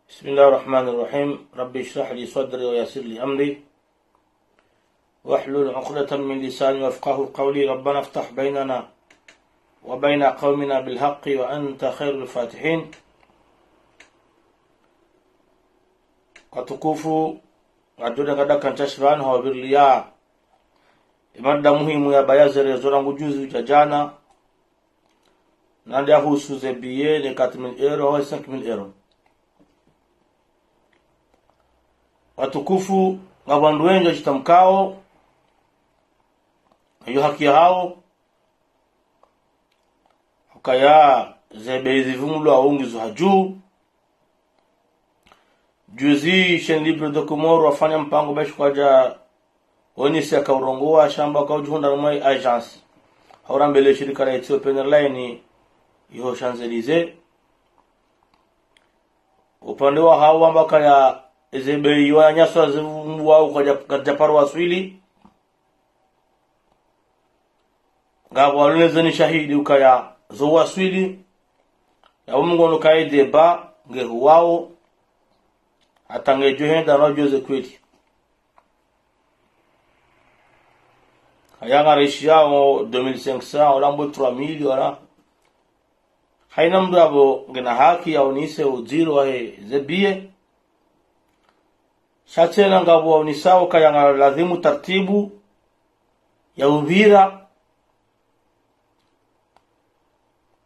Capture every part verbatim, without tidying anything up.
بسم الله الرحمن الرحيم. رب اشرح لي صدري ويسر لي أمري واحلل عقدة من لساني يفقهوا قولي. ربنا افتح بيننا وبين قومنا بالحق وأنت خير الفاتحين. Watukufu, wadjodja ngwadaka ntsashi pvanu hawapvirilia ye mada muhimu ya bayaze rezo rangu juzi udja djana, nande yahusu ze billets ne quatre mille euros hau cinq mille euros. Watukufu, ngapvo wandru wendji wadjitamkao, iyo haki yahawo, hukaya ze bei zivumulwa ngizo hadju. Juzi, Chaîne Libre des Comores wafanya mpango bahi kwadja wonesa kaurongowa shamba kaudjihundra harumwa agence, hau rambe le shirika la Ethiopian Airlines iho Champs-Élysées. Upande wahawo wamba kaya eze bei wananyasi wazivumulwa kwadja, kwadja paro waswili. Ngapvo walonezeni shahidi ukaya zo waswili, yapvo mngono kayi débat ngehuwawo, hata ngedjo henda no djoze kweli. Kaya ngarishiyawo deux mille cinq cents, wala mbo trois mille, wala. Hayina mndru yapvo ngena haki yaonese udziro wahe ze billets. Sha tsena ngapvo waonesao kaya ngalazimu taratibu ya upvira,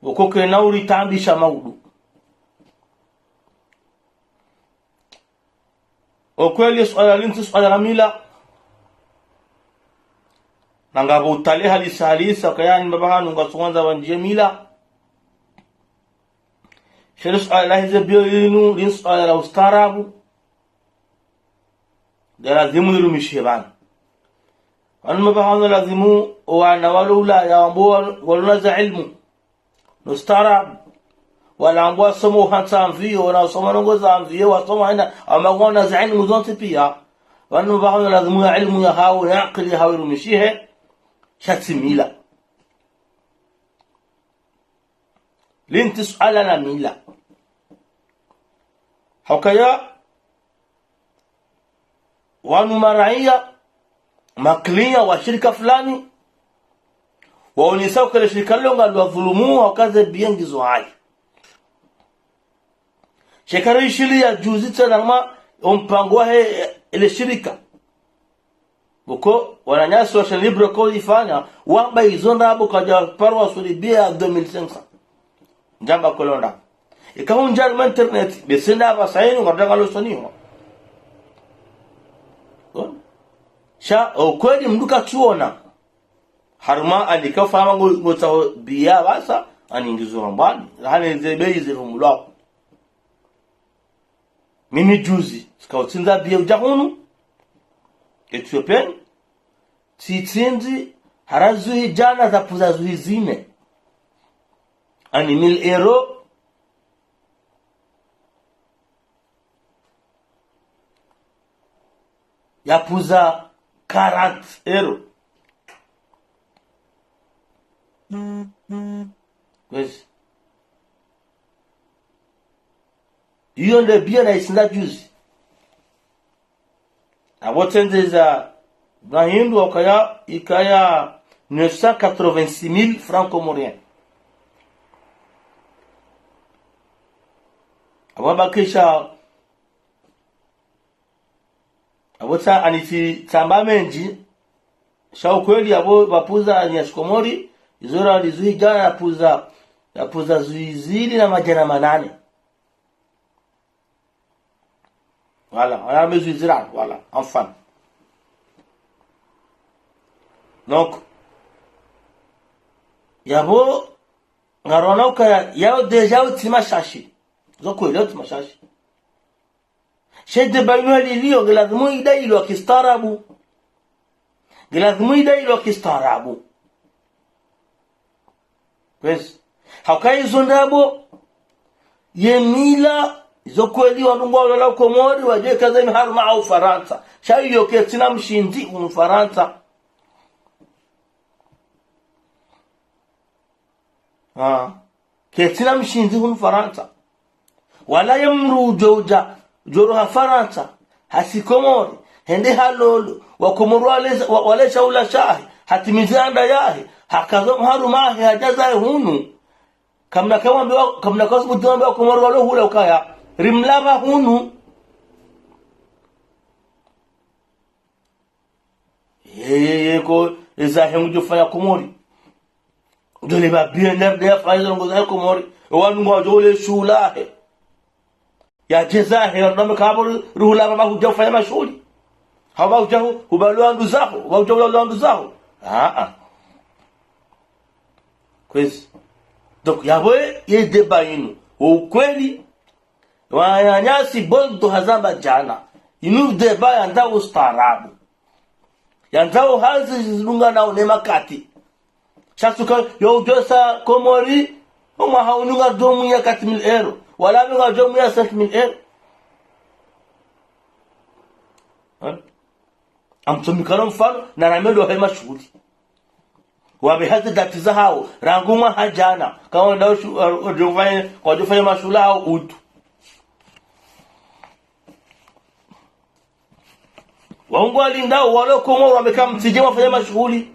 woko kena uritaabisha maudu. Okweli suala linu tsi suala la mila. Na ngapvo utale halisi halisi, kaya ni mbaba hanu ngasungwanza wandjiye mila. Sha le suala lahe ze billets linu, linu suala la ustaarabu. Nde lazimu lirumishihe pvanu. Pvanu mbaba hanu lazimu owana walo Ulaya wambo wal-, walona za ilmu no ustaarabu, wala wambo wasoma uhantsa mviyo, na wasoma ndrongoo za mviyo, wasoma hayina, amba ngwana za ilmu zontsi piya. Pvanu mbaba hanu lazimu ye ilmu yahawo, ye akili yahawo irumishihe, sha tsi mila. Linu tsi suala la mila. Hukaya wanu maraiya, ma clients wa shirika fulani, waonesa ukaya le shirika lilo ngaliwadhulumu, hukaya ze billets ngizo hayi. Sha eka rishiliya juzi tsena harumwa ompango wahe le shirika. Pvoko wananyasi wa Chaîne Libre ko ifanya, wamba izo ndrabo kwadja paro waswili billet ya deux mille cinq cents. Ndjamba kweli ndrabo. Eka hundja harumwa internet, bese ndapvasa yinu, ngarudanga lo usoni ho. Bon. Sha, okweli mndru katsuona. Harumwa anika ufanya ngo, ngotsaho billet pvasa, ani ngizo rambwani. Rahana ze bei zivumulwa. Mimi juzi, tsika utsindza billet udja hunu, Ethiopian, tsitsindzi, hara zuhi djana zapvuza zuhi zine. Ani mille euros, yapvuza quarante euros. Kwezi. Iyo nde billet nayisindza juzi. Apvo tsendzeza na hindru ukaya, ikaya neuf cent quatre-vingt-six mille francs comoriens. Apvo abakisha, apvo tsa anitsi tsamba mendji, sha ukweli apvo pvapvuza ani ya shikomori, izo ra lizuhi djana yapvuza, yapvuza zuhi zili na madjana manane. Voilà, on a mesure zéro, voilà, enfin. Donc, yapvo, ngarona ukaya, yawo déjà utsi mashashi. Zo kweli yawo utsi mashashi. Sha débat inu liliyo, ngilazimu idayilwa kistaarabu. Ngilazimu idayilwa kistaarabu. Kwezi. Hukaya izo ndrabo, ye mila, izo kweli wandru ngwalolao Komori, wadje kaza imi harumwa Ufarantsa. Sha iyo ketsina mshindzi hunu Farantsa. Ah. Ketsina mshindzi hunu Farantsa. Wala ye mdru udjo udja, udjo roha Farantsa, hasi Komori, hende halolo, Wakomori waleza, wa-, walesha ula shahe, hatimizi anda yahe, hakaza mharumahe, hadja zahe hunu. Kamna kamwambiwa, kamna kasubuti wambiwa Wakomori walo hula ukaya, rimlapva hunu. Yeye ko, eza hengu djo fanya Komori. Udjo le ba B N R D yafanya ndrongo za Komori. Wanu ngwadjo le shulahe. Yadje zahe, wanu name kabo ri-, rihula ba hudja ufanya mashuhuli. Haba hudja hu-, hubalo wandru zaho, ba hudja hubalo wandru zaho. Ah, ah. Kwezi. Donc, yapvo ye débat inu. Ukweli, wananyasi Bondo hazamba djana. Inu débat yandza ustaarabu. Yandza uhazi zilunga na une makati. Sha suka yo udjosa Komori, omwaha unu ngadjo mwiya quatre mille euros. Wala ngadjo mwiya cinq mille euros. Eh? Amtsomikano mfano, na ramendo he mashuhuli. Wabe hazi dati zahawo, rangu mwaha djana. Kawa ndao shu-, wadjo fanya, wadjo fanya mashuhuli hawo utu. Wao ngwalindao walo Komori wambe ka mtsidje mwafanya mashuhuli.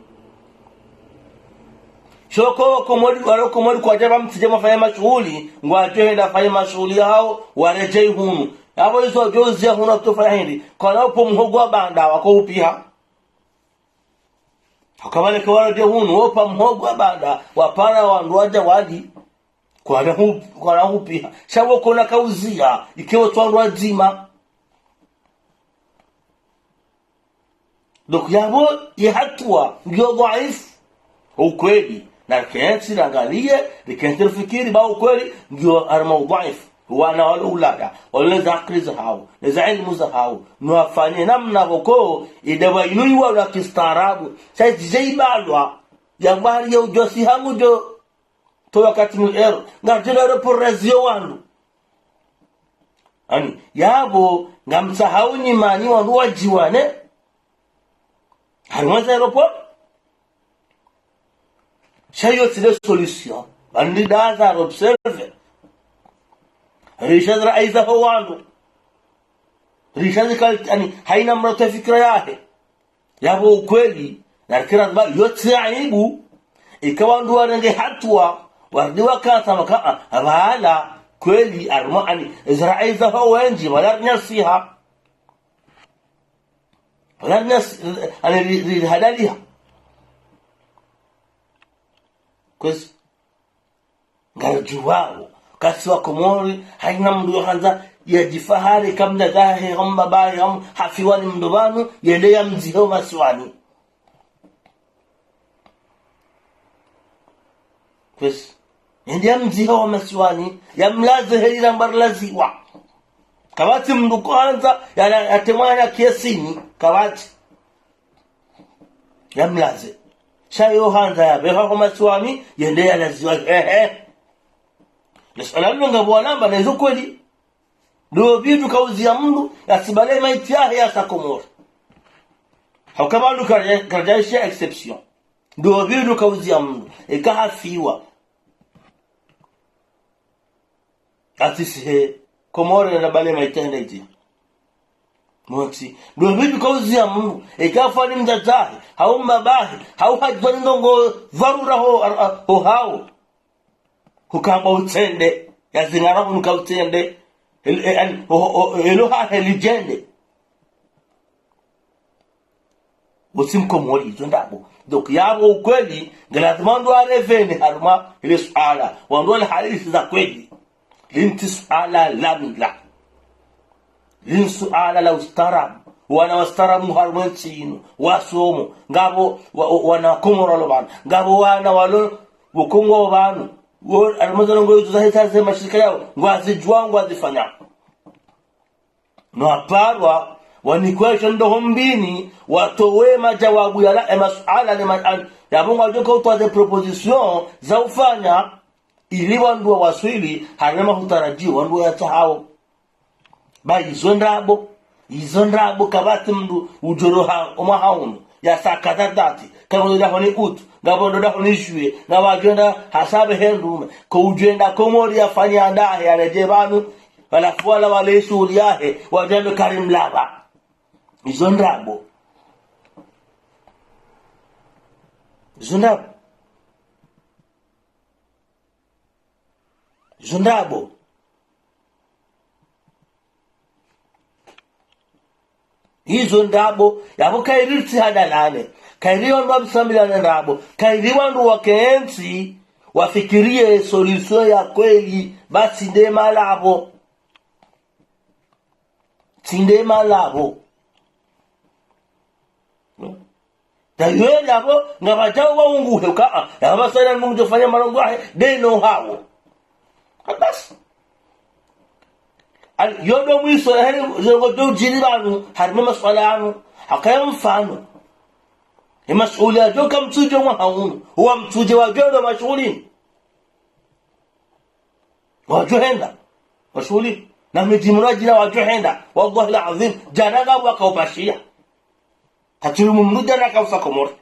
Sha ko Komori, walo Komori kwadjaba mtsidje mwafanya mashuhuli, ngwadjo henda fanya mashuhuli hawo, waredjei hunu. Yapvo izo wadjo uzia hunu watsofanya hindri, kwana upvo mhogo wa banda wako upiha. Haka pvale ka waredjei hunu, wopva mhogo wa banda, wapara wandru wadja wali. Kwana hu-, kwana hupiha. Sha wo kona kauzia, ike wo tsi wandru wadzima. Donc, yapvo ye hatuwa, ngiyo dhaifu. Ukweli, na rikentsi, rangaliye, rikentsi rifikiri, ba ukweli, ngiyo harumwa udhaifu. Wana walo Ulaya, walo neza akili zahawo, neza ilimu zahawo, nwafanye namna pvoko, idébat inu iwalwa kistaarabu, sha itsidje ibalwa, ya mbali ya udjosi hangu djo, towa quatre mille euros. Ngadjo le aéroport raziyo wandru. Ani, yapvo, ngamtsahao nyi manyi wandru wadjiwane. Harumwa ze aéroport. Sha iyo tsi le solution. Bandi daza observe. Risha zira aiza ho wandru. Risha zikal-, ani, haina mdru atowe fikira yahe. Yapvo ukweli, na rikira ba, yo tsi aibu, ika wandru warenge hatuwa, warudi wakantsa maka, ah, pvala, kweli, harumwa ani, zira aiza ho wendji, pvala rinyasiha. Pvala rinyasi-, ani, ri-, ri-, rihadaliha. Kwezi. Ngaridjuwao, kasi wa Komori, haina mndru yohandza, yadjifahari, ka mdzadze hahe, hau mbabahe, hau hafiwa ni mndru pvanu, yende yamdzihe ho masiwani. Kwezi. Yende yamdzihe ho masiwani, yamlaze heli ramba rilaziwa. Kapvatsi mndru kohandza, ya, ya, yatemwa ya kiesini, kapvatsi. Yamlaze. Sha yohandza yapvehwa ho masiwani, yende yalaziwa, ehe. Le suala lilo ngapvo wanamba, na izo kweli. Ndo pvi ndo kauzia mndru, yasibale maiti yahe yasa Komori. Hauka pvanu karadja-, karadjaishiya exception. Ndo pvi ndo kauzia mndru, eka hafiwa. Atsisihe Komori na bale maiti yahe ndayiti. Motsi. Ndo pvi ndo kauzia mndru, eka hafa ni mdzadze hahe, hau mbabahe, hau hadjiwa ni ndrongo dharura ho, a, a, ho hawo. Hukamba utsende, yazingara hunu ka utsende, el-, e-, an-, o-, o-, elo hahe lidjende. Utsi Mkomori, izo ndrabo. Donc, yapvo ukweli, ngilazimu ndo arevene harumwa ile suala. Wandru wale halisi za kweli. Linu tsi suala la mila. Linu suala la ustaarabu. Wana wa ustaarabu harumwa ntsi inu. Wasomo. Ngapvo wa-, wa-, wana Komoro walo pvanu. Ngapvo wana walo wo Kongo pvanu. Wo, harumwa ze ndrongo izo zahe, zahe mashirika yawo. Ngwazidjuwa, ngwazifanya. No waparwa, wanikwe sho ndo ho mbini, watowe madjawabu yala, e masuala ne ma-, an-, yapvo ngwadjo ka utowa ze proposition za ufanya, ili wandru wawaswili, harumwa hutarajiwa, wandru wayatsahao. Ba izo ndrabo, izo ndrabo kapvatsi mndru udjo roha omwaha unu, yasakaza dati, ka ndo dahoni août, ngapvo ndo dahoni juillet, ngapvo adjo enda hasabe he ndrume, ko udjo enda Komori yafanye andahe yaredjei pvanu, Halafu wala wale shuhuli yahe, wadjambe karimlapva. Izo ndrabo. Izo ndrabo. Izo ndrabo. Izo ndrabo, yapvo kayiri ritsi hadalane. Kayiri wandru wapvisambilane ndrabo. Kayiri wandru wakentsi, wafikirie solution ya kweli, basi nde malapvo. Tsi nde malapvo. Tayari yapvo, ngapvadjao waunguhe, uka, ah, yapvo sana mndru mdjofanya malongo yahe, deno hawo. Basi. Ali, yo ndo mwiso, yaani, zilongo ndo djiri pvanu, harimwa masuala yanu, hakaya mfano. Ye mashuhuli yadjo ka mtsudje mwaha unu, wa mtsudje wadjo ndo mashuhuli. Wadjo henda. Mashuhuli. Na midji muna djina wadjo henda. Wallahi al-azim. Djana ngapvo wakaupashiya. Katsiri mndru djana kausa Komori.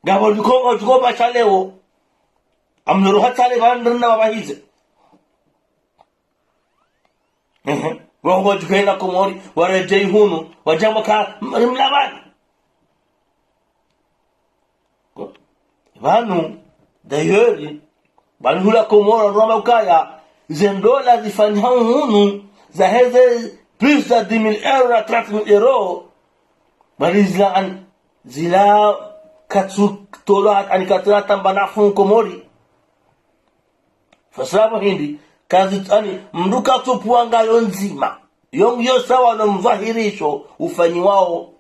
Ngapvo djuko, djuko pasha leo. Amnoro hatsale bandrina wabahize. Ehe. Wangu wadjo henda Komori, waredjei hunu, wadjamba ka, rimlapvani. Pvanu, d'ailleurs, pvanu hula Komori, rwamba ukaya, ze ndola zifanyihao hunu, zaheze plus de dix mille euros na trente mille euros, bali zila an-, zila katsu tolwa, ani katsu tamba nafu Komori. Fasapvo hindri, kazi, ani, mndru katsupvwa ngayo ndzima. Yo, yo sawa no mdhwahirisho ufanyiwao.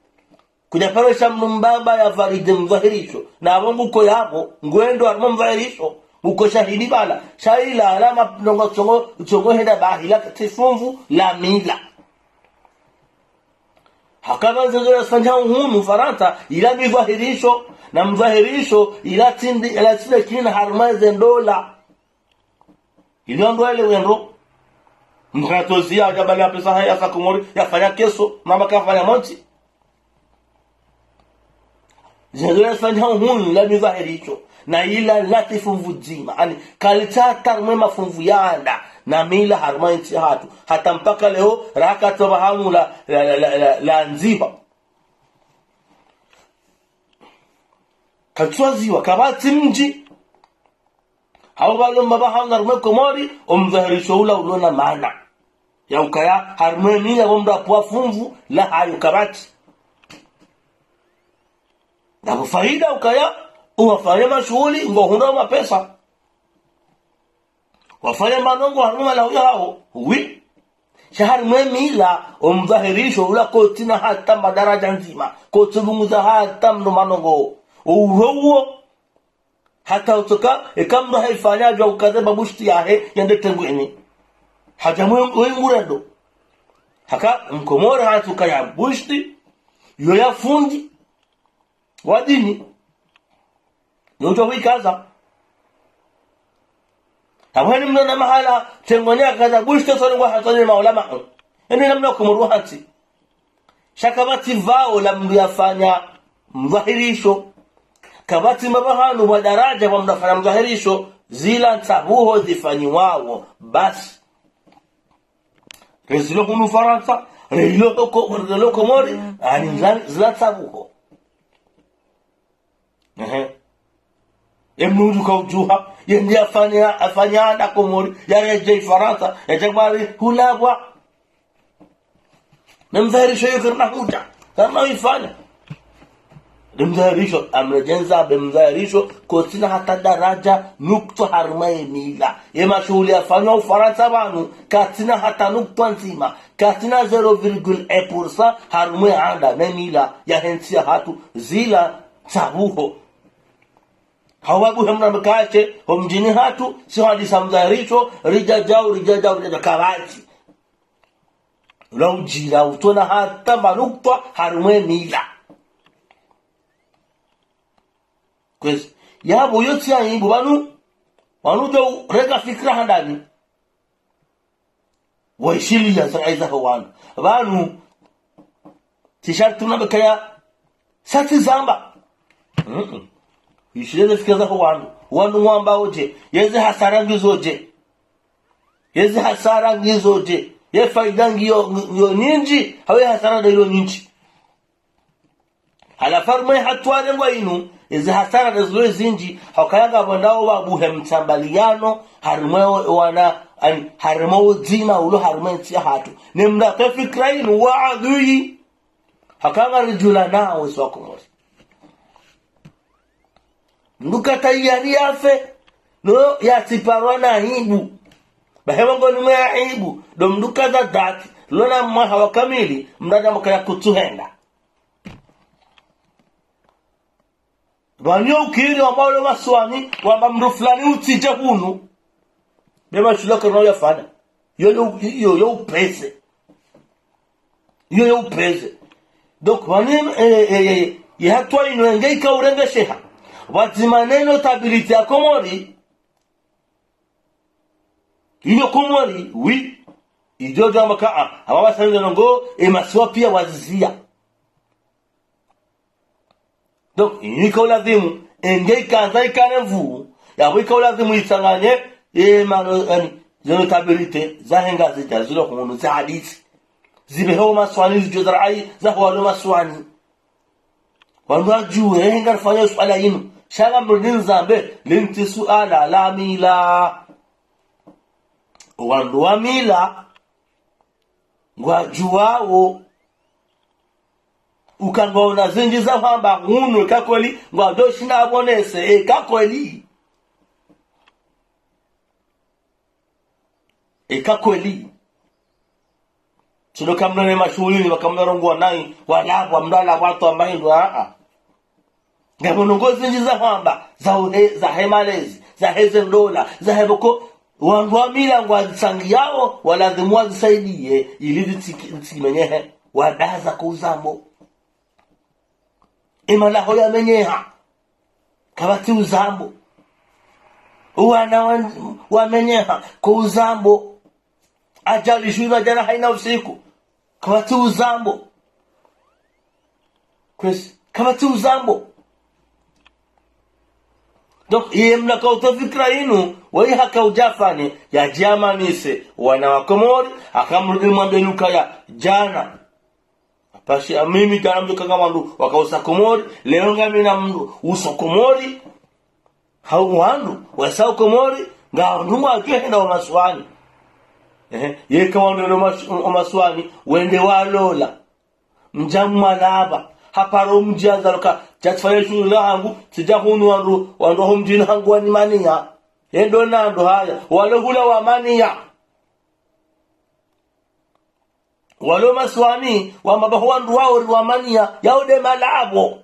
Kudja paro sha mndru mbaba ya valide mdhwahirisho. Na apvo nguko yapvo, ngwendo harimwa mdhwahirisho. Nguko shahidi pvala. Sha ila alama nongo tsongo, tsongo henda bahi la tsi funvu la mila. Hakapva ndziro ya sifanya hunu Farantsa, ila midhwahirisho, na mdhwahirisho, ila tsi ndi, ila tsi nde kina harimwa ze ndola. Ili ondro ele wendo. Mkatozi ya djabali ya pesa haya sa Komori, yafanya keso, mama kafanya monti. Zendele fanya hunu la midhwahirisho. Na ila la tsi funvu dzima. Ani, kalitsa harimwa mafunvu yanda. Na mila harimwa ntsi hatru. Hata mpaka leo, raka tsoba hamu la, la, la, la, la, la ndziba. Katswaziwa, kapvatsi mdji. Hau pvalo mbaba hau na harimwa Komori, omdhwahirisho ula ulona maana. Ya ukaya, harimwa mila pvo mndru apvwa funvu, la hayo kapvatsi. Ndapvo faida ukaya, uwafanya mashuhuli, ngo hundra mapesa. Wafanya manongo, harimwa mahala uya hao, oui. Sha harimwa mila, omdhwahirisho ula kotsina hata madaraja ndzima, kotsu pvunguza hata mndru manongo. Uwo uwo, hata utsoka, eka mndru haifanya djwa ukaze ba bushti yahe, yende tengweni. Hadja mwe, mwe ngurendo. Haka, Mkomori hatsuka ya bushti, yo ya fundi, wa dini. Yo udjo huikaza. Apvo heni mndru na mahala, tengweni akaza bushti, soni ngwa hatsoni maulama. Eni namna Komori hatsi. Sha kapvatsi pvao la mndru yafanya mdhwahirisho. Kapvatsi mbaba hanu wa daraja pvo mndru afanya mdhwahirisho, zila ntsabuho zifanyiwao. Basi. Rezilo hunu Farantsa, rezilo hoko, rezilo Komori, ani zila, zila ntsabuho. Ehe. Emndru kaudjuha, yende afanya, afanya anda Komori, yaredjei Farantsa, yadja bari hulapvwa. Ne mdhwahirisho yo karina hudja, karina uifanya. Ne mdhwahirisho, amredjenza, be mdhwahirisho, kotsina hata daraja, nukta harimwa ye mila. Ye mashuhuli yafanywa Ufarantsa pvanu, katsina hata nukta ndzima, katsina zéro virgule un pour cent harimwa ye anda, ne mila, yahe ntsi yahatru, zila, ntsabuho. Hawabuhe mna mkashe, ho mdjini hatru, si hadisa mdhwahirisho, ridja djau, ridja djau, ridja djau, kapvatsi. Ula udjira, utsona hata manukta, harimwa ye mila. Kwezi, yapvo yo tsi ya imbu, pvanu, pvanu djo reka fikira handani. Waishiliya za aiza ho wanu. Pvanu, tsi sharti una bekaya, satsi zamba. Mm-mm. Ishiliya ze fikira za ho wanu. Wanu wamba odje, yeze hasara ngizo dje. Yezi hasara ngizo dje? Ye faida ngiyo, ngiyo nyindji, hau ye hasara nde ilo nyindji? Halafu harimwa ye hatua lengwa inu, yezi hasara nde zilo zindji, hukaya ngapvo ndao wabuhe mtsambaliyano, harimwa ye wana, ani, harimwa udzima ulo harimwa ye ntsi yahatru. Ne mndru yatowe fikira inu, wa adui, hukaya ngaridjuwana wasi wa Komori. Mndru ka tayari yafe, no yatsiparwa na aibu. Bahi mongoni mwa ye aibu, ndo mndru ka za dhati, lona mwaha wa kamili, mndru adja mwaka ya kutsuhenda. Pvanu yo ukiri wamba walo masiwani, wamba mndru fulani utsidje hunu. Be mashula karina uyafanya. Yo, yo, yo, yo upveze. Yo, yo upveze. Donc, pvanu, eh, eh, eh, ye hatua inu yenge ika urengesheha. Pvadzima ne notabilité ya Komori. Iyo Komori, oui. Idjo djamba ka, ah, apva pvasa ndrongo, ye masiwa piya waziziya. Donc, inu ika ulazimu, yenge ikandza ikane nvuu, yapvo ika ulazimu itsanganye, ye mano, yani, ze notabilité, zahe Ngazidja, zilo hunu, za hadisi. Zipvehe wo masiwani, zidjo za rai, za hwalo masiwani. Wandru wadjuwe, ye ngarifanyao suala inu. Sha ngamrudi nizambe, linu tsi suala la mila. Wandru wa mila, ngwadjuwao, uka ngwaona zindji za hwamba hunu, eka kweli, ngwadjo shinda wonese, eka kweli. Eka kweli. Tsi ndo ka mndru ne mashuhuli ni waka mndru arongowa nayi, walapvwa, mndru alapvwa, atowa mahindru, a, a. Ngapvo ndrongo zindji za hwamba, za uhe, zahe malezi, zahe ze ndola, zahe pvoko, wandru wa mila ngwazitsangiyao, walazimu wazisaidiye, ili zitsiki, zitsimenyehe, wadaza ko uzambo. Ye malaho yamenyeha, kapvatsi uzambo. Wana wa, wamenyeha, ko uzambo. Ajali shwina djana hayina usiku. Kapvatsi uzambo. Kwezi, kapvatsi uzambo. Donc, iye mndru yaka utowa fikira inu, wayi haka udjafanye, yadjiamanise, wana wa Komori, haka mrudi mwambe lukaya, djana. Pvashi, a, mimi djana mdjo kanga wandru, waka usa Komori, leo ngamina mndru, uso Komori, hau wandru, wasa Komori, nga wandru ngwadjo henda wo masiwani. Ehe, yeka wandru wende wo mas-, wo masiwani, wende walola. Mdja mwalapva, haparo mdji ya zaloka, djatsifanya shuhuli hangu, tsidja hunu wandru, wandru ho mdjini hangu wanimaniya. Yendo nando haya, walo hula wamaniya. Walo masiwani, wamba baho wandru wao riwamaniya, yao nde malapvo.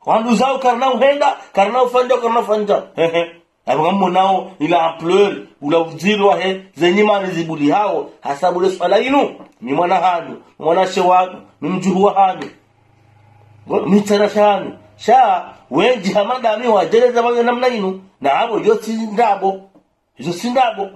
Wandru zao karina uhenda, karina ufanya, karina ufanya. He, he. Apvo ngamwonao, ila ampleur, ula udziro wahe, ze nyimani zibulihao, hasabu le suala inu. Mi mwana hanyu, mi mwanamshe wanyu, mi mdjuhu wahanyu. Ngo, mi tsena sha hanyu. Sha, wendji hama ndami wadjeleza pvanu namna inu, na apvo, yo tsi ndrabo. Izo tsi ndrabo.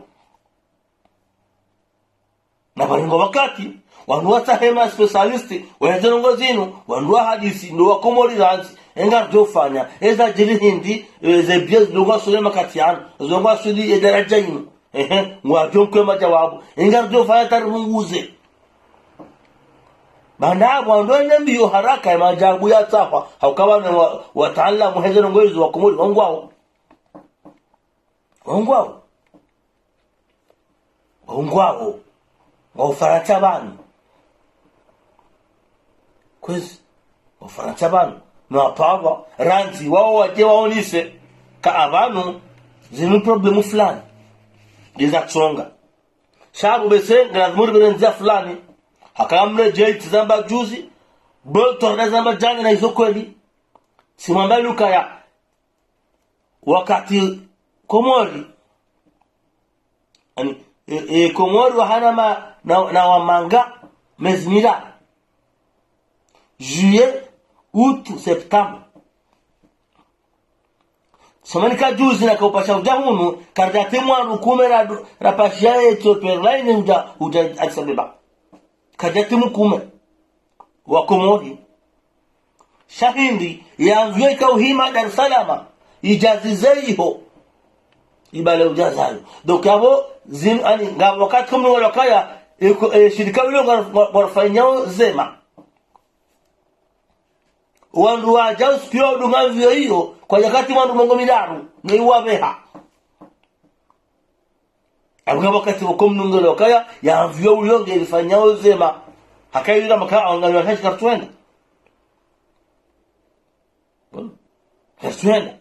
Na pvarengo wakati, wandru watsahe ma spécialiste, waheze ndrongo zinu, wandru wa hadisi, ndo wa Komori randzi, ye ngaridjo fanya, eza djiri hindri, e, ze biais, ndrongo aswili makati yanu, ndrongo aswili ye daraja inu. Ehe, ngwadjo mkwe majawabu, ye ngaridjo fanya ta ripvunguze. Baanda apvo, wandru wende mbiyo haraka, ye majawabu yatsahwa, hauka wana wa, wataalamu, heze ndrongo izo wa Komori, wangwao. Wangwao. Wangwao. Wa Ufarantsa pvanu. Kwezi. Wa Ufarantsa pvanu. No apvapva. Randzi. Wao wadje waonese. Ka apvanu. Zinu problemu fulani. Ndiza tsonga. Sha apvo bese, ngelazimu ripvire ndzia fulani. Haka mle djeyi tsi zamba juzi. Bolton na zamba djana na izo kweli. Tsi mwamba lukaya. Wakati Komori, yani, e, e, Komori wahana ma, na, na wamanga, mezi miraru. Juillet, août, septembre. Samani ka juzi na kaupasha udja hunu, karidja timu wandru kume ra, rapasha ye Ethiopia Airlines udja, udja Addis Abeba. Karidja timu kume. Wa Komori. Sha hindri, yandzo yeka uhima Dar es Salaam, idjazize iho. Ibale udjazayo. Donc, yapvo, zinu, ani, nga wakati kamwe wala kaya, iko, e, shirika lilo nga, nga, ngarifanyao zema. Wandru wadja usikiwa udunga mvio iyo, kwadjakati wandru mengo miraru, ne iwapveha. Apvo nga wakati woko mnungelo kaya, ya mvio uyo ngerifanyao zema. Hakayi ila maka, angaliwa shashi kartsuenda. Kartsuenda.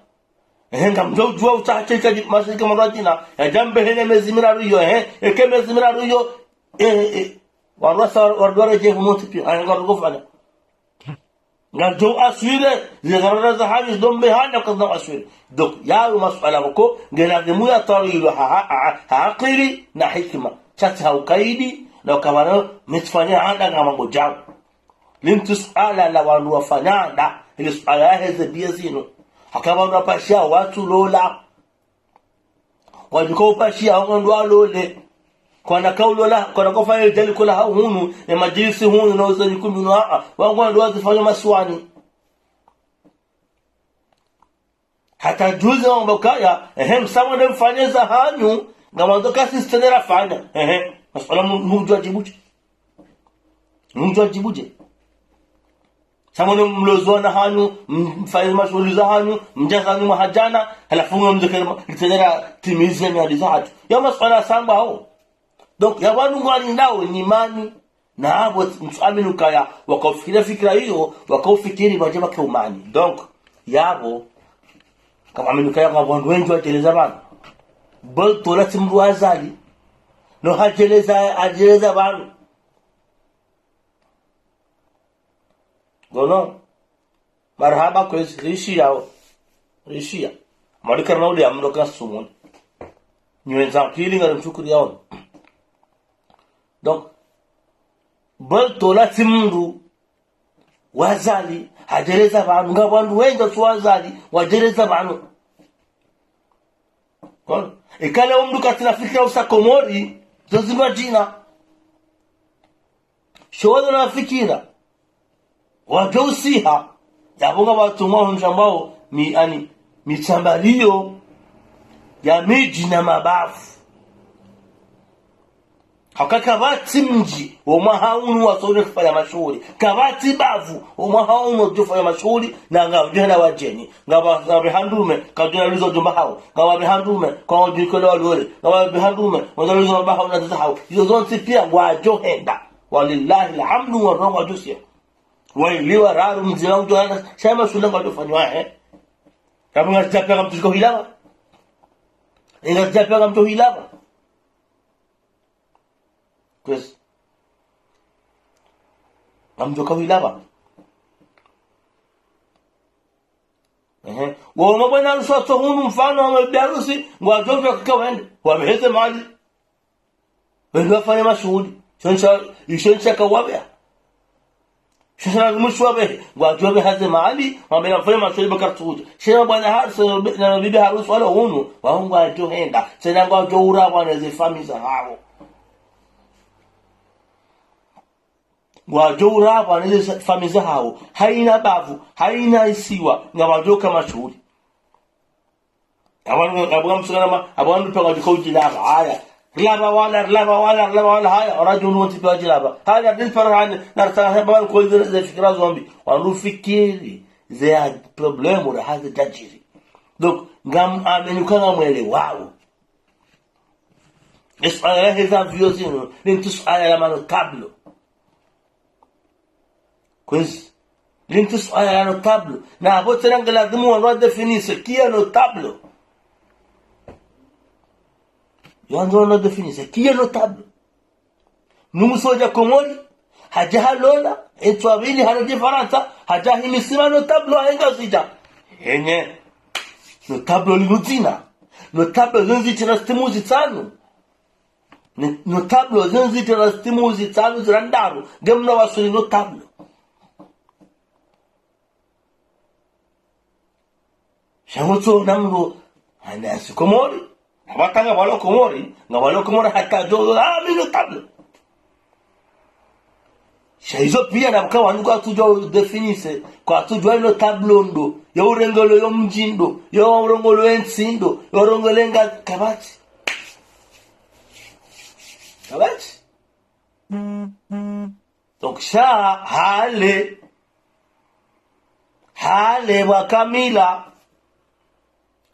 Ehe, ngamdjo udjuwa utsaha sheka di-, mashirika mararu djina, yadja mbehene mezi miraru iyo, ehe, eke mezi miraru iyo, eh, eh, warwasa, warwara je humonti pia, aya ngarukofanya. Ngamdjo aswile, ze dharura zahanyu zido mbehana kwa zina aswile. Donc, yayo masuala koko, ngeladhimu yatawilwa ha, ha, ha, ha akili na hikima. Sha tsi ha ukaidi, na ukabana, mitsifanya handa ngama ngodjao. Linu tsi suala la wandru wafanya nda, ili suala yaheze biya zinu. Haka wandru wapashia watsu lola. Wadjuka upashia, wangu ndo walole. Kwana kaulola, kwana kofanya djali kula hau hunu, ne madjilisi hunu, na uza nyikumbi no, aa, wangu ndo wazifanya masiwani. Hata juzi wamba kaya, ehe, msamwa ne mfanye zahanyu, ngamwandzo kasi sitenera fanya. Ehe, masuala mu-, mdjwa djibuje. Mdjwa djibuje. Samwa ne mlozo na hanyu, m-, mfanye mashuhuli zahanyu, mdjaza hanyu mahadjana, halafu mwe mdjekere ma-, litenera timizi ya miadi zahatru. Ya masuala samba hao. Donc, ya wanu ngwalindao ni mani, na apvo ntsu amini ukaya, wakaufikira fikira iyo, wakaufikiri wadje wake umani. Donc, yapvo, kama amini ukaya ngapvo wandru wendji wadjeleza pvanu. Bol tola tsi mndru wa Azali. No hadjeleza, hadjeleza pvanu. Ngono. Marahaba kwezi, rishiya. Rishiya. Mwalikana ule ya mndru ka sumuni. Nyi wendza pvili ngari mshukuri yaoni. Donc, bol tola tsi mndru wa Azali, hadjeleza pvanu, ngapvo wandru wendji watsu wa Azali, wadjeleza pvanu. Kono, ikale omndru katsina fikira usa Komori, zo zindwa djina. Sho wazo na fikira. Wadjo usiha, yapvo ngapvatsu mwa hundra mbao, mi, ani, mitsambaliyo, ya midji na mabavu. Haka kapvatsi mdji, wo mwaha unu watsodjo fanya mashuhuli. Kapvatsi bavu, wo mwaha unu watsodjo fanya mashuhuli, na ngapvadjo henda wadjeni. Ngapva, ngapve handrume, kadjuna luzo djumba hao. Ngapvapve handrume, kwadjo kole walole. Ngapvapve handrume, kwadjo luzo mababa hao na zaza hao. Izo zontsi pia, ngwadjo henda. Walillahi alhamdu wa rongo jusia. Waili wararu mdzima udjo henda, sha mashuhuli ngwadjo fanywa, eh. Kapvunga djapia kamtsuko hilapva. Inga djapia kamtsuko hilapva. Kwezi. Ngamdjoka wilapva. Ehe. Wao mabwana harusi watso hunu mfano wa mabibi harusi, ngwadjo djo kika wende. Wapveheze mali. Wende wafanye mashuhuli. Isho ntsha, isho ntsha kawapvea. Sha sha na mwisho wapvehe, ngwadjo pveha ze mali, wambe na mfanye mashuhuli ba kartsudja. Sha mabwana harusi na bibi harusi wala hunu, wao ngwadjo henda. Tsena ngwadjo urapvwa ne ze famiyi zahao. Ngwadjo urapvwa ne ze famiyi zahao. Haina bavu, haina isiwa, ngwadjo ka mashuhuli. Apvanu, apvanu msungana ma, apvanu pia wadjuka udjilapva, haya. Rilapva wala, rilapva wala, rilapva wala, haya. Oradjo unu wontsi pia wadjilapva. Haya, rilipara haya, na ritanga haya, apvanu kwezi ze fikira zo mbi. Wanu fikiri, ze ya problème, ra hazi djadjiri. Donc, ngam amini uka ngamwelewao. Ye suala laheza mvio zinu, linu tsi suala la manotable. Kwezi. Linu tsi suala la notable. Na apvo tsena ngeladhimu wandru wa définisse, qui est notable. Wandru wa définisse, qui est notable. Nungu sodja Komori, hadja halola, etswa pvili halola Farantsa, hadja himisi ma notable wa Ngazidja. Enye. Notable linu dzina. Notable zinu zitsi na stimu zitsanu. Ni, notable, zinu zitsi na stimu zitsanu zira ndraru. Nge mna wasuli notable. Sha ngotso ona mndru, hana asi Komori. Apvata ngapvalo Komori, ngapvalo Komori hata djo, ah, mi notable. Sha izo pia na pvwaka wandru kwatsudjuwa udéfinir, kwatsudjuwa ino tableau ndo, yo urengolo yo mdji ndo, yo urengolo ye ntsi ndo, yo urengolo nga kapvatsi. Kapvatsi. Donc, sha hale, hale pvwa kamila,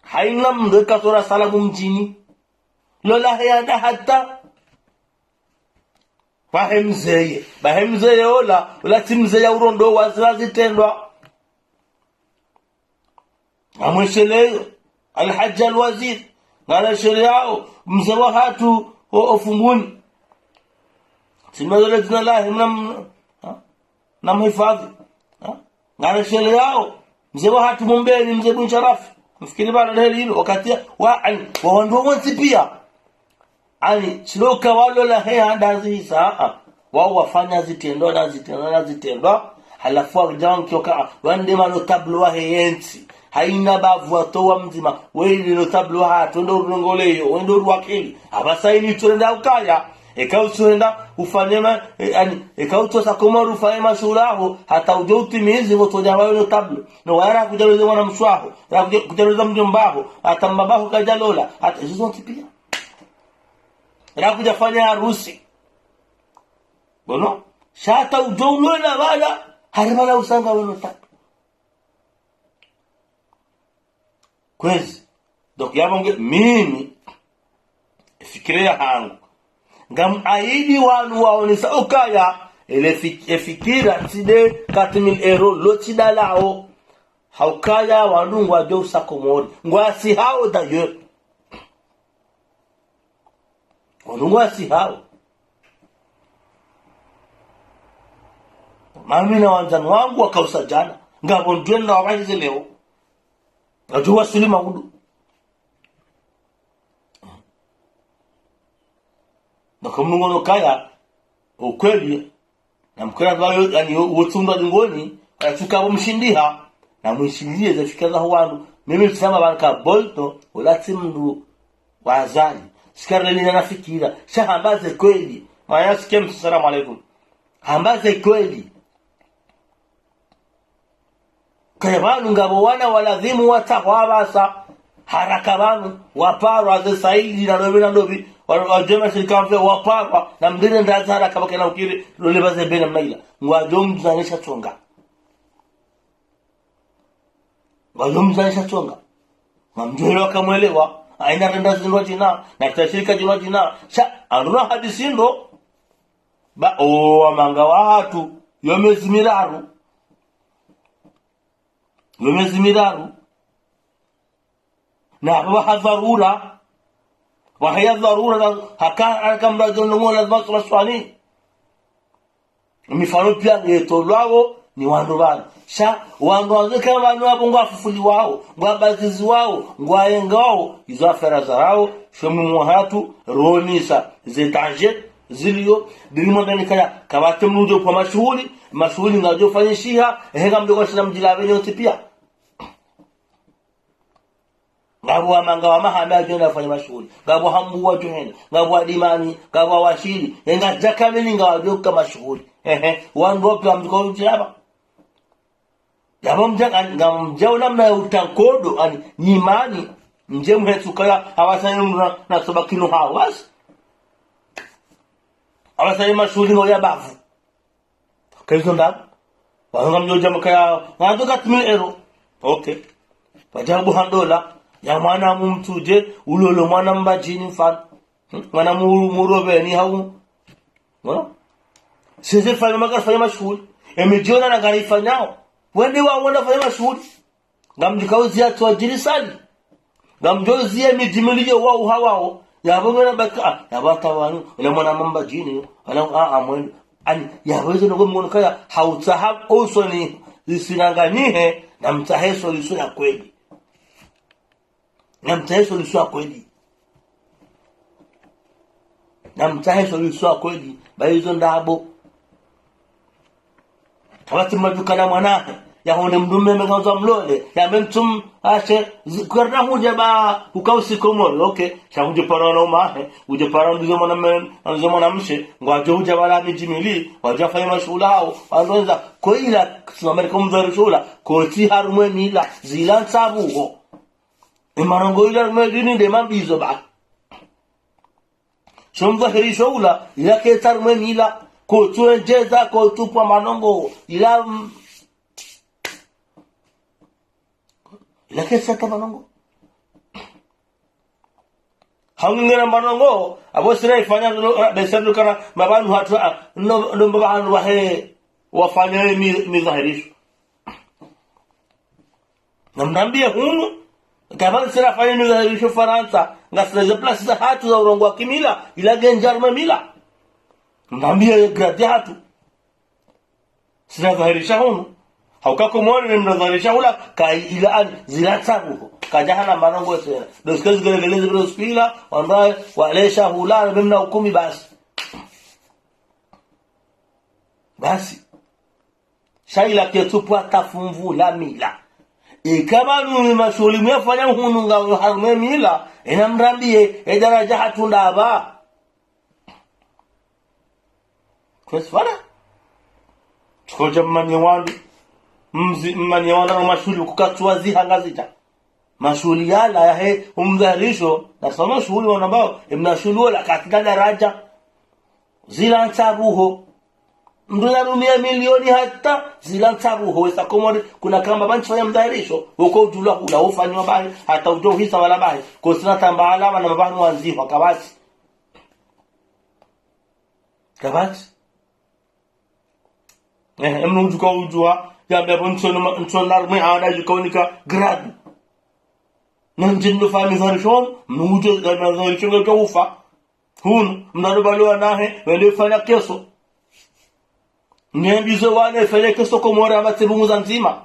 haina mndru eka tsora salamu mdjini. Lola he yanda hata. Pvahe mzeye. Pvahe mzeye ola, ola tsi mzeye ya urondowa zila zitrendwa. Ngamwesheleyo, Alhadji Alwaziri, nganasheleyao, mze wahatru o, o Fumbuni. Tsi mnazole dzina lahe, mna, mna, ha? Mnamhifadhwi. Ha? Nganasheleyao, mze wahatru Mumbeni, mze Bun Sharafi. Mfikiri pvala leli ilo, wakati ya, wa, ani, wa wandru wontsi pia. Ani, tsi lo uka walola he yanda zisa, a, a. Wao wafanya zitrendwa na zitrendwa na zitrendwa. Halafu wadja wankiyo ka, a, wande ma notables wahe yentsi. Haina bavu watowa mdzima, wende notables wahatru, wende urongoleyo, wende uruwakili. Apvasa ini tsu renda ukaya. Eka utsuhenda ufanye ma, e, ani, eka utsosa Komori ufanye mashuhuli yaho, hata udjo utimizi ngotsodja wawe notable. No waya rakudjaloze mwana mshe waho, rakudja, kudjaloza mdjomba waho, hata mbaba waho kadjalola, hata izo zontsi pia. Rakudja fanya harusi. Bon, sha hata udjo ulola pvala, hari pvala usa ngawe notable. Kwezi. Donc, yapvo nge, mimi, efikira yahangu. Ngam aidi wanu waonesa ukaya, ele fik-, efikira tsi nde quatre mille euros, lo tsi ndalao. Ha ukaya wandru ngwadjo usa Komori. Ngwasihao d'ailleurs. Wandru ngwasihao. Mami na wandzani wangu wakausa djana. Ngapvo ndrwenda wapvahize leo. Wadjo wasuli maudu. Naka mnungono kaya, ukweli, na mkwela pvayo, yani, wo, wo tsundwa dingoni, kaya tsuka pvo mshindiha, na mwishiliye ze fikira za wandru. Mimi tsamba pvanu ka Bolto, ola tsi mndru wa Azali. Sikari leni na fikira, sha hamba ze kweli. Maya sikem, salamu alaikum. Hamba ze kweli. Kaya pvanu ngapvo wana walazimu watsahwa pvasa, haraka pvanu, waparwa ze saili na ndopvi na ndopvi, wa, wa djema shirika mfe waparwa, na mndru nende ndazi haraka pvake na ukiri, lole pvaze bena mnaila. Ngwadjo mdzanisha tsonga. Ngwadjo mdzanisha tsonga. Ngamdjo helewa kamwelewa, haina renda zindru djina, na kita shirika djina djina, sha, anduna hadisi ndo, ba, o, wamanga wahatru, yo mezi miraru. Yo mezi miraru. Na pvwa ha dharura. Pvwa haya dharura, na haka, haka mradjo nongo lazima tula swani. Mifano pia ngetolwawo ni wandru pvanu. Sha, wandru wandzo ka pvanu wapvo ngwafufuliwawo, ngwabaziziwawo, ngwayengawo, izo affaire zarao, sho mimi wahatru, ronesa, ze danger, ziliyo, dini mwandani kaya, kapvatsi mndru udjo pvwa mashuhuli, mashuhuli ngadjo fanyishiha, ehe ngamdjo kwa shina mdjila pvenye wontsi pia. Ngapvo wamanga wa Mahame wadjo henda wafanye mashuhuli. Ngapvo Hambu wadjo henda. Ngapvo wa Dimani. Ngapvo wa Washili. Enga djaka mini ngawadjo uka mashuhuli. Ehe. Wandru wapvi wamdjo uka udjilaba. Yapvo mdja, nga, ngamdjao namna ya utankodo, ani, nyimani. Mdje mhetsu kaya, apvasa ni mndru na, na soba kinu hawas. Apvasa ni mashuhuli ngo ya bavu. Kaizo nda. Wahanga mdjo djama kaya, ngandzo quatre mille euros. Ok. Pvadjabu ha ndola. Ya mwana mumtsudje, ulolo mwana Mbadjini mfano. Hmm? Mwana mu-, Muroveni hau. Mwana? Seze fanya maga fanya mashuhuli. Emidjona na ngari fanyao. Wende wa wona fanya mashuhuli. Ngamdjo kauziya twadjiri sali. Ngamdjo uziya midji miliyo wao hawawo. Yapvo ngena baka, ah, yapvo hata pvanu, ule mwana Mbadjini, ala, ah, ah, mwendo. Ani, yapvo izo nongo mngono kaya, hautsaha, usoni, zisinanganihe, na mtsahe solution ya kweli. Na mtsahe solution ya kweli. Na mtsahe solution ya kweli, ba izo ndrabo. Kapvatsi mdru kana mwanahe, Yahundre mndru mme ngandzo amlole, yambe mtrume, ashe, zi-, kwarina hudja ba, uka usi Komori, okay. Sha hudje para na umahe, hudje para ndizo mwana mme, ndizo mwana mshe, ngwadjo hudja bala midji mili, wadjo fanya mashuhuli hawo, wandru wendza, ko ila, tsi Amerika mdhwahiri shuhula, ko tsi harumwa emila, zila ntsabuho. E marongowo ila harumwa dini nde mambizo ba. Sho mdhwahiri shuhula, ila ketsi harumwa emila, ko tsu endjeza, ko tsu pva marongowo, ila, mm, ila ketsi hata marongowo. Hau ngena marongowo, apvo sira ifanya no, eh, besa no kana, mapvanu hatru, ah, no, no mapvanu wahe, wafanya mi-, midhwahirisho. Namrambiye hunu, kapvatsi sira fanya midhwahirisho Farantsa, ngasina ze place zahatru za urongowa kimila, ila ngendji harumwa emila. Namrambiye grade yahatru. Sina dhahirisha hunu. Hauka Komori ni mna dhahirisha hula, ka ila an, zila ntsabuho. Kadja hana marongowo tsena. Ndo zike zigelegele zibiro zikila, wandru wale shahula, mna hukumi basi. Basi. Sha ila ketsu pvwa hata fumvu la mila. Ika pvanu mashuhuli muyafanya hunu ngayo harumwa emila, ena mrambiye, e daraja hatru ndapvi. Kwezi pvala. Tsukodja mmanye wandru. Mzi-, mmanye wandru no mashuhuli kukatsuwa ziha Ngazidja. Mashuhuli yala yahe, umdhwahirisho, na soma mashuhuli wana mbao, e mna shuhuli wola katsina daraja. Zila ntsabuho. Mndru yarumiya milioni hata, zila ntsabuho, wesa Komori, kuna kamba pvantsi fanya mdhwahirisho, woko udjulwa hula, ufanywa bahi, hata udjo hisa wala bahi, kosina tamba alama na mapvanu wandzihwa, kapvatsi. Kapvatsi. Eh, emnu udjuka udjuwa, yambe apvo ntsono ma-, ntsono harumwa ada djuka unika grade. Na ndjeni ndo fanya midhwahirisho, mnu udjo, ya midhwahirisho nge ufa. Hunu, mndru ndo baliwa nahe, wende fanya keso. Nge mbizo wane fanya keso Komori ama tsi bungu za ndzima.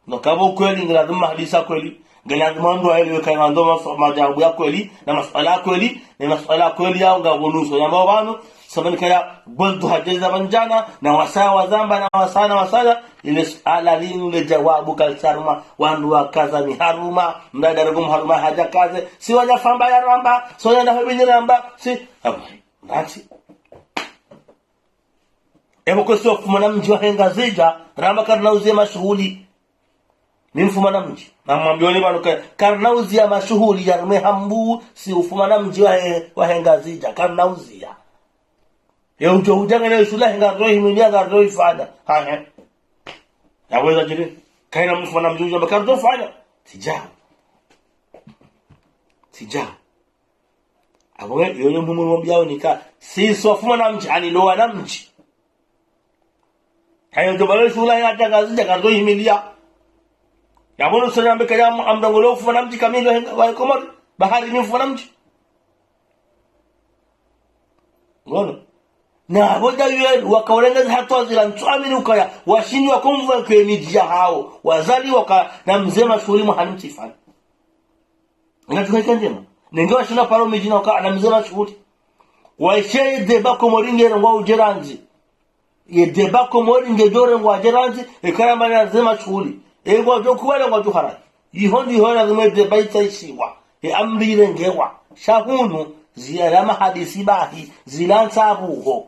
No kapvo kweli, nge lazima hadisa kweli. Nge lazima ndo aelewe kaya ndo masu-, majawabu ya kweli, na masuala ya kweli, na masuala ya kweli ya unga bonuso. Yamba pvanu, samani kaya, bweldu hadjeza pvandjana, na wasaya wazamba, na wasaya, na wasaya, ile suala linu le jawabu kalitsi harumwa, wandru wakaza miharuma, mdada rego mharuma hadja kaze, si wadja famba ya ramba, si wadja na hobini ramba, si, apvo, nati. Epvo kwesi wafumana mdji wahe Ngazidja, ramba karina uziya mashuhuli. Mi mfumana mdji. Namwambiyo ni pvanu ka-, karina uziya mashuhuli ya rume hambu, si ufumana mdji wahe, wahe Ngazidja, karina uziya. Ye udjo udja ngene shuhuli yahe ngaridjo himiliya ngaridjo ifanya. Ha, he. Yaweza djiri. Kayina mfumana mdji udja, ngaridjo fanya. Tsi djao. Tsi djao. Apvo, yoyo mhumu mwambiyawo nika, si sofumana mdji, ani ndo wana mdji. Hayo ndo balo shuhuli ya hata Ngazidja, ngaridjo himiliya. Yapvo no sanya mbeka ya am-, amdangolo ufumana mdji kamili wa henga, wa Komori, bahari ni ufumana mdji. Ngono. Na apvo dja yuwe, wakaulengeza hata zila ntsu amini ukaya, washindwa kumva kwe midji yahawo, wazali waka na mze mashuhuli mwa hanu mtsifani. Nga tukaika ndjema. Nenge washina paro midji na waka na mze mashuhuli. Waishe ye débat Komori ngerengwa udje randzi. Ye débat Komori ngedjo rengwa udje randzi, eka ramba na mze mashuhuli. E ngwadjo kubali ngwadjo harayi. Iho ndiho lazima ye débat itsaishiwa. Ye amri irengewa. Sha hunu, ziyara mahadisi bahi, zila ntsabuho.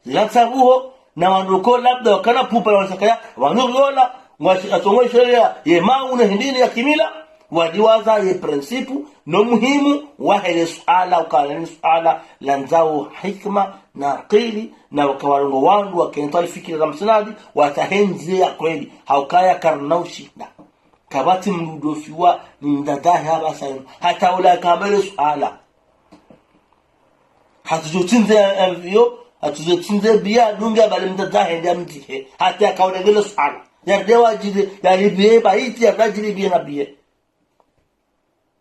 Zila ntsabuho, na wandru ko labda wakana pupa na wasakaya, wandru yola, ngwashi-, atongo isheria, ye mauna hindini ya kimila, wadiwaza ye principe, no muhimu, wahe le suala, ukaya ni suala, landzao hikma, na akili, na wakawarongoa wandru, wakentwa lifikira la msinadi, watsahe ndzia ya kweli, haukaya karina ushinda. Kapvatsi mndru udjo fiwa ni mdzadze wahe apvasa yinu. Hata ula kamba le suala. Hatsudjo tsindze avion, hatsudjo tsindze biya, dunge abali mdzadze wahe nde amdzihe. Hata yakaona ngele suala. Yarde wadjiri, yalibiye baiti, yarde adjiri biye na biye.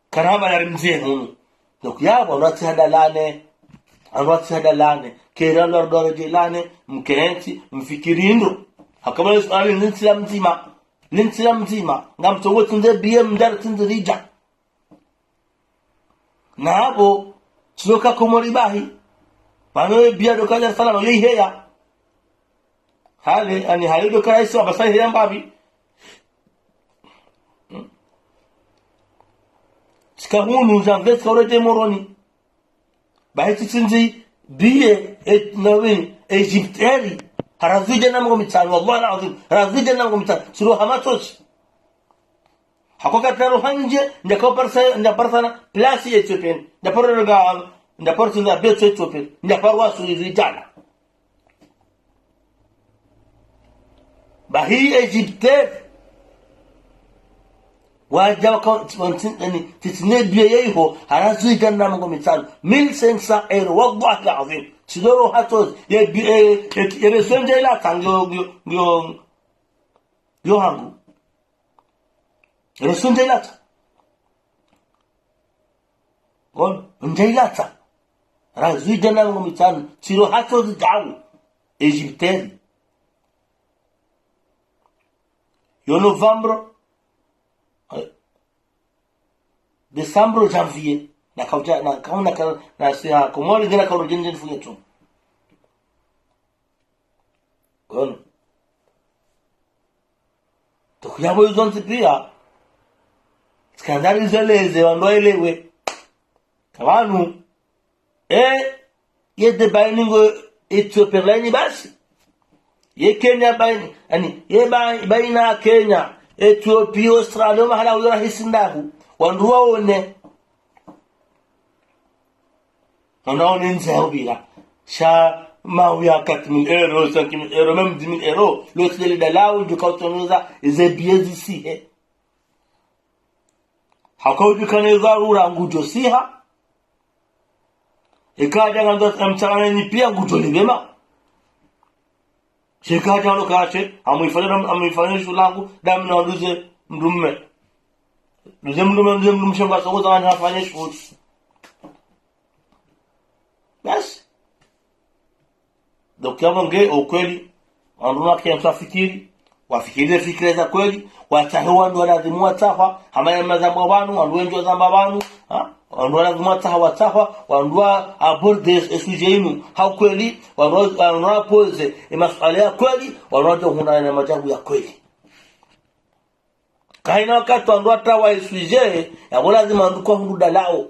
Karamba yari mdzihe hunu. Donc, yapvo, wandru watsihadalane. Wandru watsihadalane. Kera wandru waredjelane, mkentsi, mfikiri ndro. Hakamba le suala ni ntsila mdzima. Ni ntsila mdzima. Ngamtsongo tsindze biye mdjari tsindze ridja. Na apvo, tsi ndo ka Komori bahi. Pvanu ye biya ndo ka Dar es Salaam, yo iheya. Hale, ani hale ndo ka raisi wa basa hiyamba pvi. Hmm. Tsika hunu, janvier tsika urete Moroni. Bahi tsitsindzi billet, e, na wini, Egyptair. Harazwidja na mengo mitsanu, wallahi al-azim. Harazwidja na mengo mitsanu. Tsiro hamatsozi. Hako katraro handje, ndjaka parisa, ndja parisa na place Éthiopien. Ndja paro nga, ndja parisa na billet Éthiopien. Ndja paro wasu izi djana. Bahi Egyptair. Wadja waka, tsi-, tsi-, yani, tsitsine billet yeho, harazwidja na mengo mitsanu. Mille cinq cents euros, wallahi al-azim. Tsidoro hatsozi, ye bi-, e, e, e, reswendje ila tsa ngyo, ngyo, ngyo, ngyo hangu. Reswendje ila tsa. Bon, ndje ila tsa. Harazwidja na mengo mitsanu. Tsiro hatsozi djawu. Egyptair. Yo novembre, eh, décembre, janvier. Na kaudja, na kauna ka, na siha Komori, ngena kauro djeni djeni funye tu. Kono. Tokuyabo izo ntsi pia. Skandali zeleze, wandru waelewe. Ka pvanu. E, ye de baina ngo Ethiopia laini basi. Ye Kenya baina, ani, ye ba-, baina Kenya, Ethiopia, Australia, mahala uyo rahisi ndahu. Wandru waone. Wandru waone ndzia upvira. Sha mawi ya quatre mille euros, cinq mille euros, même dix mille euros. Lo tsi lele dalau, djuka utsoneza, ze billet zisihe. Haka udjuka ne dharura ngudjo siha. Eka djanga ndo mtsanganya ni pia ngudjo libema. Sheka djanga lo kache, amwifanya, amwifanya shughuli langu, dami na nduze mdrume. Nduze mdrume, nduze mdrume shenga soko za wani hafanya shughuli. Basi. Donc, yapvo nge, o kweli, wandru wake msafikiri, wafikiri fikira za kweli, watsahe wandru walazimu watsahwa, hama ya mazambwa pvanu, wandru wendji wazamba pvanu, ha? Wandru walazimu watsahwa, watsahwa, wandru wa aborder e sujet inu, ha ukweli, wandru wa, wandru wa poser e masuala ya kweli, wandru wadjo hundra na majawabu ya kweli. Kahina wakati wandru watrawa e sujet, yapvo lazima wandru kwa hundru dalao.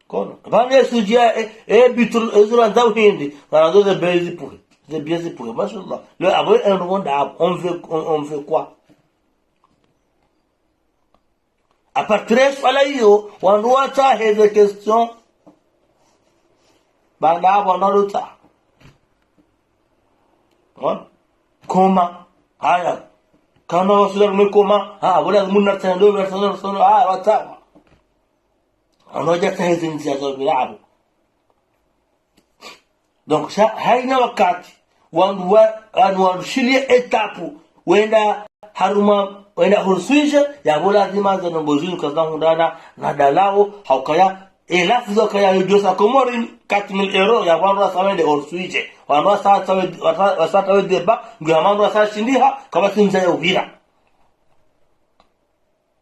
Kono, pvanu e sujet, e, e, bitu, e, zura nza uhindi, pvanu zo ze billet zipuhe, ze billet zipuhe, mashallah. Le, apvo, e, ndo konda, apvo, on veut, on, on veut quoi? À partir de swala iyo, wandru watsahe ze question. Baanda apvo wandru walotsaha. Wona? Koma. Haya. Kana wasula rume koma. Ha, wala muna tsando, wala tsando, tsando. Ha, watsaha. Wandru wadja tsahe ze ndzia zo pvira apvo. Donc, sha, haina wakati, wandru wa, wandru wandru shiliye étape, wenda harumwa, wenda hors sujet, yapvo lazima ze ndrongoo zinu kazina hundrana na dalao, ha ukaya, e lafzi ukaya yo djosa Komori, quatre mille euros, yapvo wandru wasa wende hors sujet. Wandru wasa, wasa, wasa, wasa tawe débat, ngu ya wandru wasa shindiha, kapvatsi ndzia ya upvira.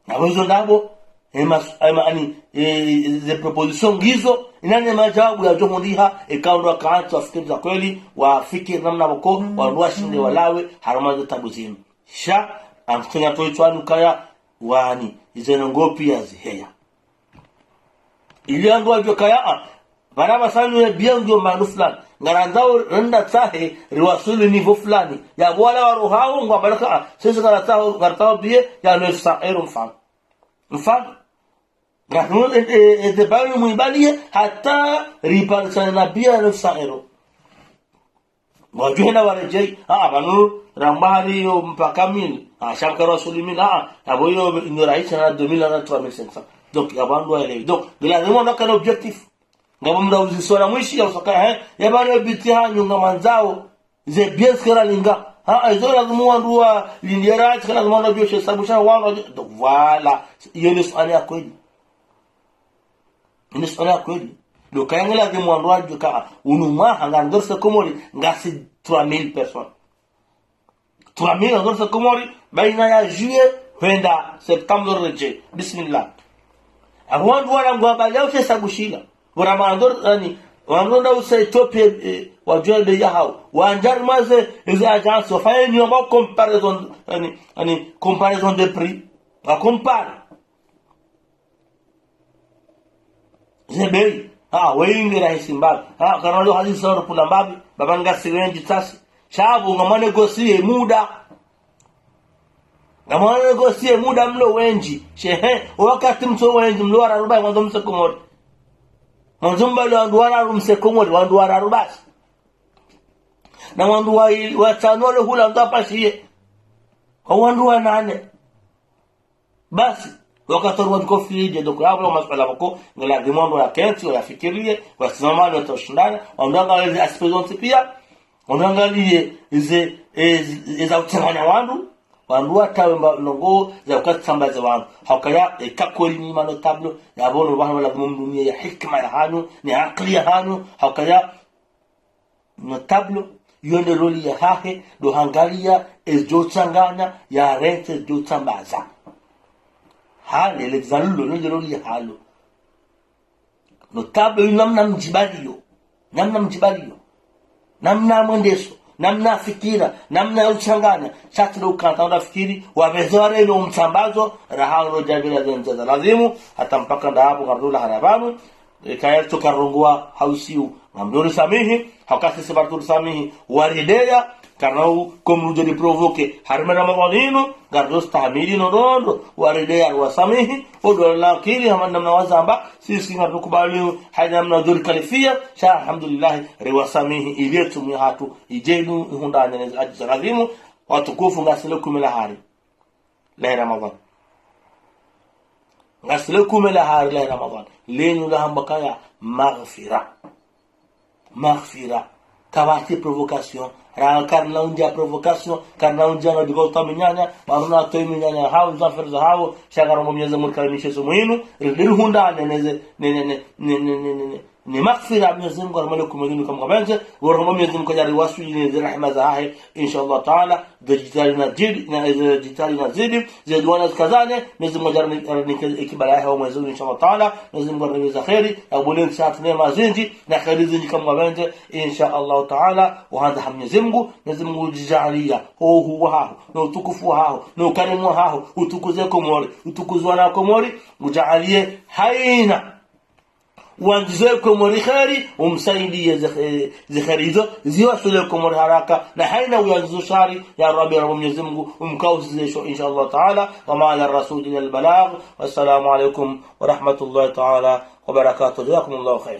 Apvo izo ndapvo, e mas-, e ma-, ani, e, ze proposition ngizo, ina ne majawabu yadjo hundriha, eka wandru waka ntsi wafikiri za kweli, wafikiri namna pvoko, wandru washinde walawe, harumwa ze tabu zinu. Sha, amfanya toitswani ukaya, wani, ize ndrongoo pia ziheya. Ili wandru wadjuwe ukaya, ah, pvanu pvasa nyi ye billet ngiyo mbapvi fulani. Ngarandzao rende tsahe, riwaswili niveau fulani. Yapvo wala waro hawo, ngwambalaka, ah, sisi ngaratsaho, ngaratsaho billet ya neuf cents euros mfano. Mfano. Ngaratsaho, e, e, e, de bayo mwibaliye, hata riparisane na billet ya neuf cents euros. Wadjuhenda waredjei, ah, pvanu, ramba hari yo mpaka mille. Ah, sha mkaro waswili mille, ah, yapvo yo, ino rahisi na deux mille na trois mille cinq cents. Donc, yapvo wandru waelewe. Donc, de la demande, kana objectif. Ngapvo mdru uziswala mwishi ya usaka, eh, ya pvanu yo biti hanyu ngamandzao, ze billet zikera linga. Ah, ah, izo lazimu wandru wa lindera, zikera lazimu wandru wadjuwe she sabu sha wandru wadjuwe. Donc, voilà. Iyo ni suala ya kweli. Ni suala ya kweli. Ndo kaya nge lazimu wandru wadjuwe ka, unu mwaha nga ngorse Komori, ngasi trois mille personnes. Trois mille ngorse Komori, baina ya juillet, hwenda septembre redje. Bismillah. Apvo wandru wala ngwabaliya ushe sabu shila. Pvora mandor, ani, Wandru wenda usa Ethiopie, eh, wadjuwe bei yahawo. Wandjari mwaze, eze agence, wafanye ni wamba comparaison, ani, ani, comparaison de prix. Wa compare. Ze bei. Ah, weyingi rahisi mbapvi. Ah, karina lo hadisi sa ropvula mbapvi. Baba ngasi wendji tsasi. Sha pvo ngama négocier muda. Ngama négocier muda mlo wendji. Shehe, wakati mtso wendji mlo wararu bahi mwandzo mse Komori. Mwandzo mbali wandru wararu mse Komori, wandru wararu basi. Na wandru wa, watsanu wale hula ndo apashiye. Kwa wandru wanane. Basi, wakati wandru kofidje, donc, yapvo masuala pvoko, ngelazimu wandru wakentsi, wayafikiriye, wasimame, watsoshindana, wandru wangaliye ze aspect zontsi pia, wandru wangaliye ze, eh, ze, eza utsanganya wandru, wandru watawe mba ndrongoo za ukatsambaze wandru. Haukaya, eh, kakweli nyi ma notable, yapvo no pvahanu lazimu mdumie ya hikima yahanyu, ni akili yahanyu, haukaya, notable, yo nde rôle yahahe, ndo hangaliya ezidjo tsanganya, yarentsi ezidjo tsambaza. Hale, le zalulo, yo nde rôle yahalo. Notable, yo namna mdjibaliyo. Namna mdjibaliyo. Namna mwendeso. Namna fikira. Namna utsanganya. Sha tsi ndo ukantsa ndo fikiri. Wapveze wareme umtsambazo. Raha ndo djabila zendze za lazimu. Hata mpaka ndapvo karula harapvanu. Eka yatso karongowa hausiu, ngamdjo risamihi, hauka sisi pvatsu risamihi, warideya, karina u, comme nous de provoquer, harumwa Ramadhwani inu, ngardo stahamili no nondo, warideya, riwasamihi, odo lakini, hama namna wazamba, sisi ngardo kubali, hayina namna djo rikalifia, sha alhamdulillah, riwasamihi, ili ye tsumu yahatru, idje inu, ihundrane neze hadji za lazimu, watukufu ngasi le kume la hari. Lahe Ramadhwani. Ngasi le kume la hari lahe Ramadhwani. Linu lahambwa kaya maghfira. Maghfira. Kapvatsi provocation. Ra karina undja provocation. Karina undja na diko uta minyanya. Baruna toyi minyanya hawo, za affaire zahawo. Sha ngaromba Mwenyezi Mungu karamishe tsumu inu. Ri, rihundrane neze, ne, ne, ne, ne, ne, ne, ne, ne. Ni maghfira Mwenyezi Mungu, harumwa le kume linu kamwe kapvendze, woromba Mwenyezi Mungu yariwaswili neze rahma zahahe, insha Allah Taala, ze djitihadi nazidi, na, ze djitihadi nazidi, ze duwa nazikazane, Mwenyezi Mungu yari, yarinike ikibali yahe wa Mwenyezi Mungu, insha Allah Taala, Mwenyezi Mungu yarinike za kheri, ya bule ntsi yahatru neema zindji, na kheri zindji kamwe kapvendze, insha Allah Taala, wahandza ha Mwenyezi Mungu, Mwenyezi Mungu udjijaliya, ho uhu wahaho, no utukufu wahaho, no ukarimu wahaho, utukuze Komori, utukuze wana Komori, udjaliye hayina uwandzizo Komori kheri, umsaidiye ze, ze kheri izo, ziwaswili Komori haraka, na hayina uyandzizo shari, ya Rabbi, ya Rabbi Mwenyezi Mungu, umkausize sho, insha Allah Taala, وما على الرسول إلا البلاغ. والسلام عليكم ورحمة الله تعالى وبركاته. جزاكم الله خير.